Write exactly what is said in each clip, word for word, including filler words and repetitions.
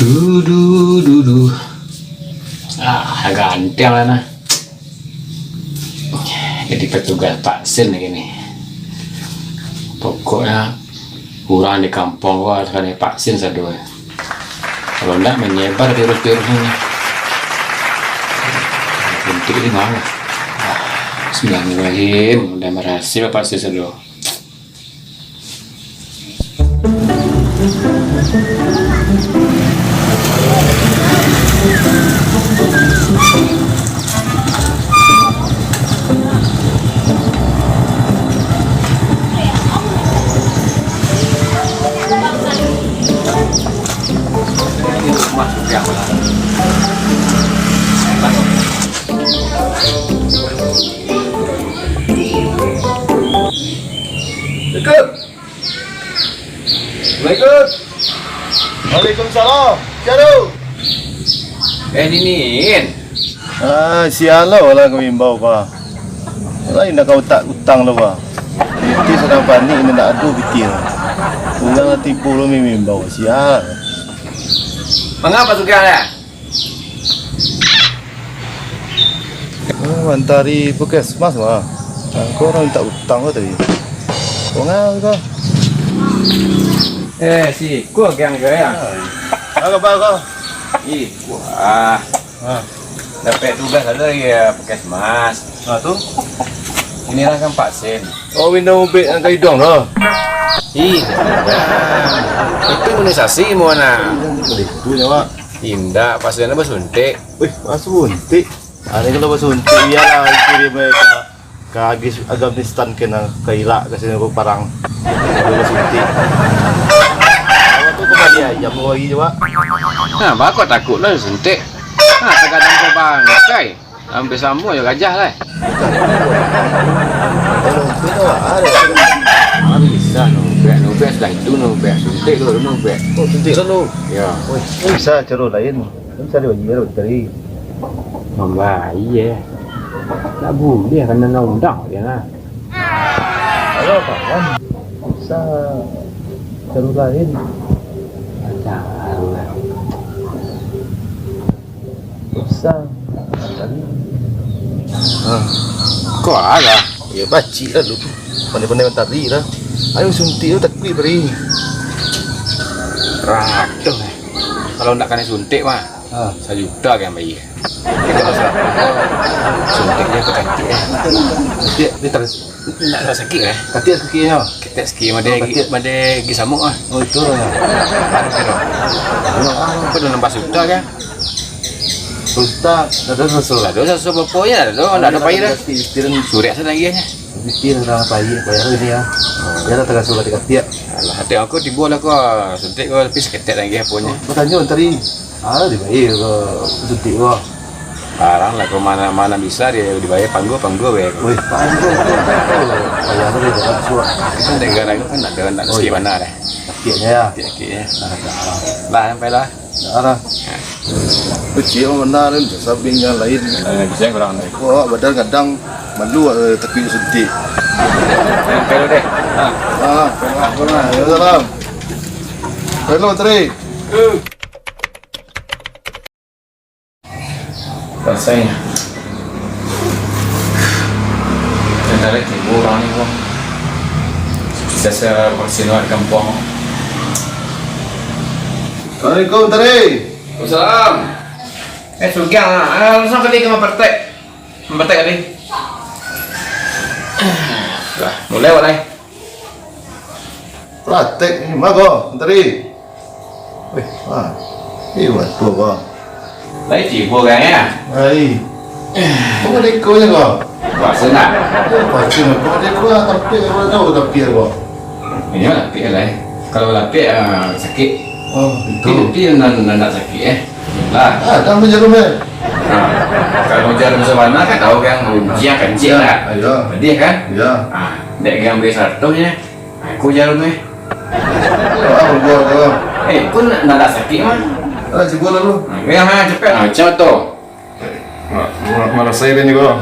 Dudu, dudu. Ah, agak antiang lah nah. Jadi petugas vaksin lagi nih. Pokoknya urang di kampuang gua sakali vaksin sado. Kalau ndak, manyebar virus-virus ini. Suntik di mana? Bismillahirrahmanirrahim. Udah berhasil vaksin sado. Ikut. Assalamualaikum. Waalaikumsalam. Sia tu? Eh, Ninin. Ah, sia lah, lah ka mimbau, Pak. Lah indak ka utak utang lo, Pak. Pitih sadang panik, indak ado pitih. Urang lah tibo lo mimbau, sia. Mangapa sudah lah? Oh, antari puskesmas mah. Angko urang mintak utang ko tadi. Kok ngah ko? Eh, si, ko agiang ko ya? Ah, apa ko? Ih, wah. Ah. Dapek tugas ado ya puskesmas. Ah, tu? Inilah kan vaksin. Oh, minum ubek nan ka iduang tu? Ih, itu imunisasi, Mona. Itu nyawa. Indak, pas kena basuntik. Wih, basuntik. Ari kalau basuntik, iyolah, kirim ka, ka Agis-, Afghanistan kena, ka Irak, ka sini, ka parang. Kalau basuntik. Awak tu kembali ayam lagi, Pak. Nah, bako takut lah suntik. Nah, tagadang ka bangkai. Hampir samo jo gajah lah. Kalau itu tu, ah, bisa nubek, nubek sudah itu nubek, suntik dulu nubek. Oh, suntik dulu. Ya. Oh, bisa caro lain. Kan bisa dibayar tadi. Mambayar. Tak boleh, kena undang-undang dia lah. Halo, kawan. Bisa caro lain. Tahu lah. Bisa. Tadi. Ah. Kau ada? Ya, bacik lah dulu. Pandai-pandai mantari lah. Ayo suntik tu takuik beri. Radoh, eh. Kalau ndak kanai suntik mah, ah, sajuta kan bayar. Tapi kalau saratus, suntik dia pakatik, eh. Dia, dia terus. Ndak, ndak sakik, eh. Katik sakiknyo. Katik sakik, made, oh, katik. Made gi samuk, ah. Oh, itu lah. Apa tu? Apa tu, nampak sajuta kan? Sajuta, ndak ado saso. Ndak ado saso apo-apo, ndak ado, ndak ado payah dah. Surek sajo nagiahnyo. Mikir lah, payah, payah lah ini ya. Biarlah terasa katik-katik. Alah, hati aku tibo lah ko, suntik ko, tapi saketek lagi aponyo. Oh, batanyo tadi, ah, dibayar ko suntik ko. Barang lah ko, mana, mana bisa di-, dibayar panggo, panggo bae ko. Wih, panggo, panggo. Payah tu dia dapat suap. Kita negara ko kan ndak ado, ndak ado. Oh, sakik iya. Mana dah. Sakiknyo ya. Sakik-sakik ya. Nah, dah. Lah, sampai lah. Dah lah. Kecil bana tu, sabing yang lain. Eh, bisa kurang ni. Wah, badan kadang malu, eh, tapi suntik. Yang pelo deh. Ha. Ah, pernah, pernah. Ya, salam. Pelo, Tri. Rasanya. Tentara tibo urang ni, Bang. Sasa vaksin di kampuang. Assalamualaikum, Tri. Waalaikumsalam. Eh, Sugiang, ah, ah, langsung tadi ka Mapartek. Mapartek tadi. Lah, mulai, mulai. Pratek ni, ma ko, Tari? Weh, ah. Eh, waktu ko. Lai tibo kan, ya? Lai. Kok deko je ko? Puasa nak? Ya, puasa nak. Kok deko lah, tapi ko tahu, tapi ko. Ini lah, tapi lah. Kalau lapik, ah, sakit. Oh, itu. Tapi, tapi nan, nan tak sakit, eh. Lah. Ah, dah jarum, eh. Nah, kalau jarum sabana kan tahu kan, ujian kan, cik lah. Ayo. Pedih kan? Ya. Ah, dek gang beri seratus je. Aku jarum, eh. Ah, buat apa? Eh, pun nak, nak sakit mah. Ah, cuba lalu. Nah, ya, ha, cepat. Ah, macam tu. Ma-, ma-, malas saya ni, bro.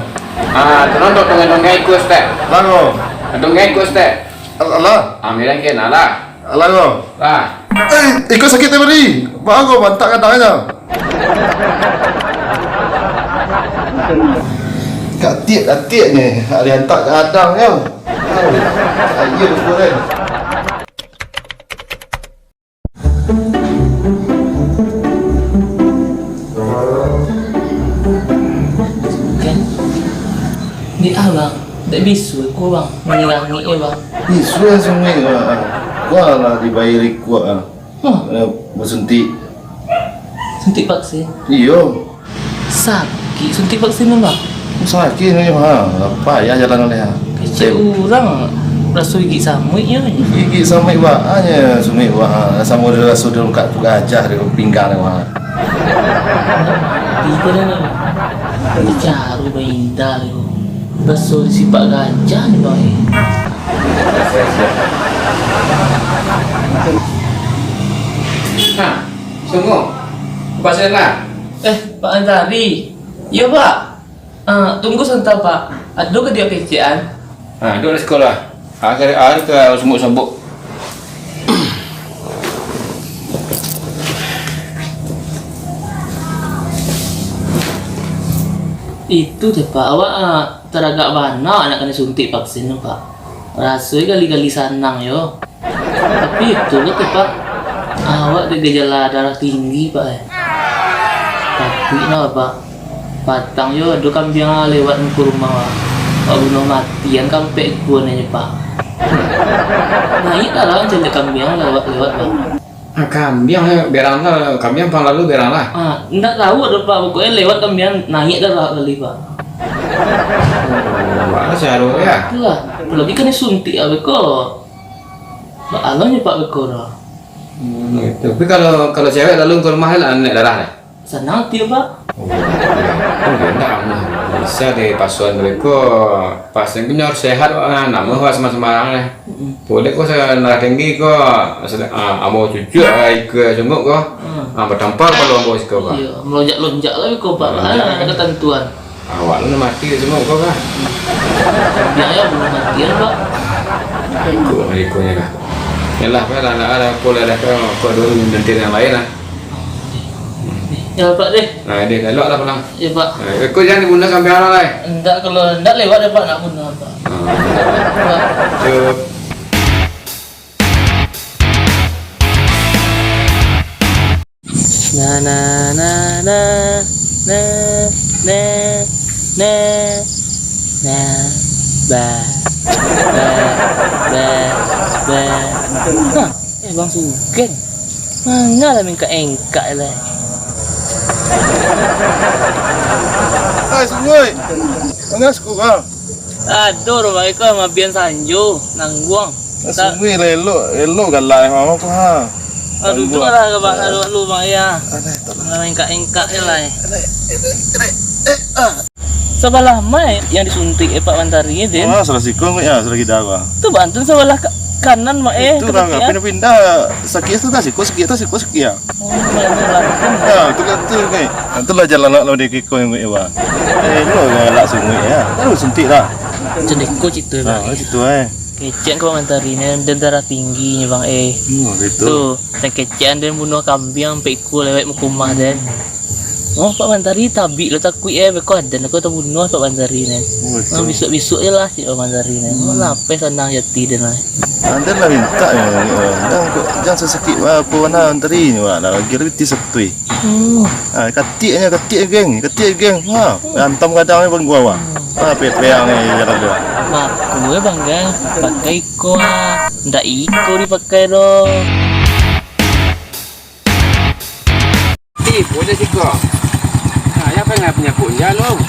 Ah, tu nonton tengah-tengah ikut, Ustaz. Lalu. Tengah ikut, Ustaz. Al-, Allah. Ah, bilang kena lah. Alah ko. Lah. Eh, iko sakik tadi. Baa ko, bantak gadang nyo. Katiak-katiak ni, ari antak gadang nyo. Ayo, kuren. Kan? Di ah, Bang. Ndak bisu ko, Bang. Mangilangi, eh, Bang. Bisu lah sungguik, Bang. Kualah dibayar ikuak, ah. Hah? Eh, basuntik. Suntik vaksin? Iyo. Sakik suntik vaksin tu, Bang? Sakik ni, ha. Payah jalan oleh, ha. Kecek urang raso gigik samuik, yo. Gigik samuik, Bang. Hanyo sungguik, Bang. Samo raso dilukak tu gajah di pinggang, Bang. Tibo dah ni. Bicara bainda tu. Baso disipak gajah ni, Bang, eh. Ha, sungguh. Pasien lah. Eh, Pak Antari. Iyo, Pak. Ah, tunggu sabanta, Pak. Ado ka diak kecekan? Ha, duduak di siko lah. Ah, ka, ah, ka sambuk-sambuk. Itu teh, Pak. Awak, ah, taragak bana nak kanai suntik vaksin tu, Pak. Raso gali-gali sanang yo. Tapi itu lo tu, Pak. Awak ado gejala darah tinggi, Pak, eh. Tapi nah, Pak. Patang yo ado kambiang lewat muko rumah, Pak. Pak bunuah mati an kampek ikua nyo, Pak. Naik darah caliak kambiang lewat-lewat, Pak. Ah, kambiang, eh, berang lah. Kambiang pang lalu berang lah. Ah, ndak tahu ado, Pak. Pokoknyo lewat kambiang naik darah gali, Pak. Oh, baa caro yo? Itulah. Apolai kanai suntik abih ko. Baa nyo, Pak, beko tu? Hmm, gitu. Tapi kalau, kalau cewek lalu ke rumah lah, naik darah lah? Sanang ati, Pak. Oh, iya. Oh, iya, ndak, nah. Bisa deh, pasuan mereka pas yang punya harus sehat, Pak. Nah, nama Pak sembarang-sembarang lah. Mm-mm. Boleh kok saya darah tinggi kok. Sedang, ah, ambo cucuk, ah, ika sungguh kok. Hmm. Ah, bertampar kalau ambo siko, Pak. Iya, melonjak-lonjak lah beko, Pak. Melonjak. Ah, ketentuan. Awak lu mati semua kau kah? Biaya belum mati ya, Pak. Ikut lah, ikutnya kah? Yalah, Pak, lah, lah, lah, aku lah dah kau, kau dulu nanti yang lain lah. Ya, Pak, deh. Nah, deh, elok lah pulang. Ya, Pak. Nah, kau jangan dibunuh sampai arah lah, eh. Enggak, kalau enggak lewat ya, Pak, nak bunuh, Pak. Ah, Pak. Cup. Na, na, na, na, na, na, na, na, ba, ba, ba, ba. Hah, eh, Bang Sugeng. Manga lah mengkak-engkak lah. Hai, Sungguih. Manga suku kau? Ado rumah iko mabian sanjo, nangguang. Sungguih lah elok, elok galak mama ko ha. Aduh, tu lah ka bak aduh lu, Bang, ya. Alah, tak lah. Lah engkak-engkak je lah, eh. Alah, alah, alah, eh, ah. Sabalah ma, eh, yang disuntik, eh, Pak Mantari, eh, Den? Ah, salah sikung, ya, salah kida, Bang. Tu, Bang, tu sabalah ka-, kanan, Mak, eh, Itu lah, pindah-pindah. Sakit tu tak sikung, sakit tak sikung, sakit, ya. Oh, Bang, tu lah. Ya, tu kan, tu, kan. Ah, tu lah jalan nak, lah, dia kikung, ya, Bang. Eh, lu galak sungguih, ya. Lalu suntik lah. Macam deko cerita, Bang. Ah, situ, eh. Kecek ko Bang Mantari ni, den darah tinggi ni, Bang, eh. Hmm, gitu. Tu, macam kecek den bunuh kambiang, ampek ikua lewat muko rumah den. Oh, Pak Mantari tabik lo takuik, eh, beko aden ko tabunuh Pak Mantari ni. Oh, betul. Ah, bisuak-bisuak je lah, cik Pak Mantari ni. Hmm. Oh, lapeh sanang jati den lah. Aden lah mintak, ya, ya. Jangan, jangan sasakik, wah, apa, Mantari ni, wah, lah, lagi lebih ti satui. Hmm. Ah, katiaknyo, katiak geng, katiak geng. Ha, hantam gadang ni bang gua, wah. Ah, pepeang ni jalan dia. Baku, eh, Bang, kan? Pakai iko, ah. Ndak iko dipakai doh. Ih, boleh siko. Nah, ya kan nggak punya punja lo.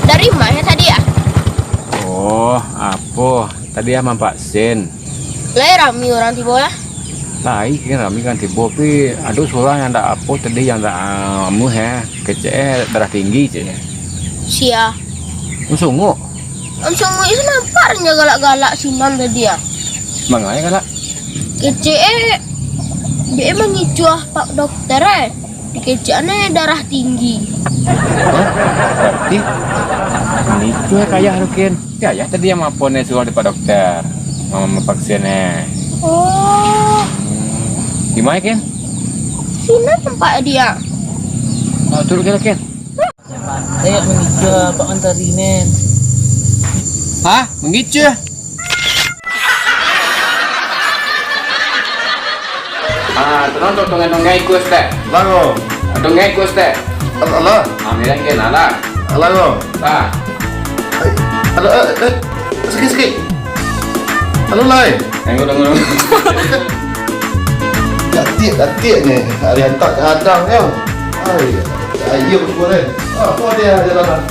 Dari mana tadi ya? Oh, apo? Tadi ya mampak sen. Lai rami urang tibo lah. Lai kan rami kan tibo, tapi ado surang yang ndak apo tadi, yang ndak, ah, amuah, eh, kecek, eh, darah tinggi, cek. Sia? Om Sunguk. Om Sunguk itu nampak nya galak-galak sinan tadi, ah. Mangai galak? Kecek, eh, dia mangicuah pak dokter, eh. Dikecek ne darah tinggi. Hah? Berarti mangicuah ka ayah tu, Kin. Ya, ayah tadi yang mapo ne suruah di pak dokter. Mama vaksin ne. Oh. Di ma, Ken? Siko tampek dia. Ah, turun ka, Ken. Ayo, mangicuah, Pak Mantari, Nen. Hah? Mangicuah? Ah, tolong dong-, dongaian, dongaian ku, Ustaz. Lagu. Dongaian ku, Ustaz. Alah, alah. Ah, bilang Ken, alah. Alah, lagu. Ah. Ai, alah, eh, eh. Sakik, sakik. Alah, lai. Tunggu, tunggu, tunggu. Datik, datik ni. Ari antak ka hadang nyo. Ai, ai, iyo, batua, eh. Ah, apa dia jalan, ah?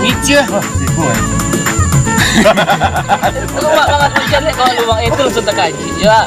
Ngicuah. Wah, sibuk, eh. Lumak banget hujan, eh, kalau lumak itu langsung takaji, ya.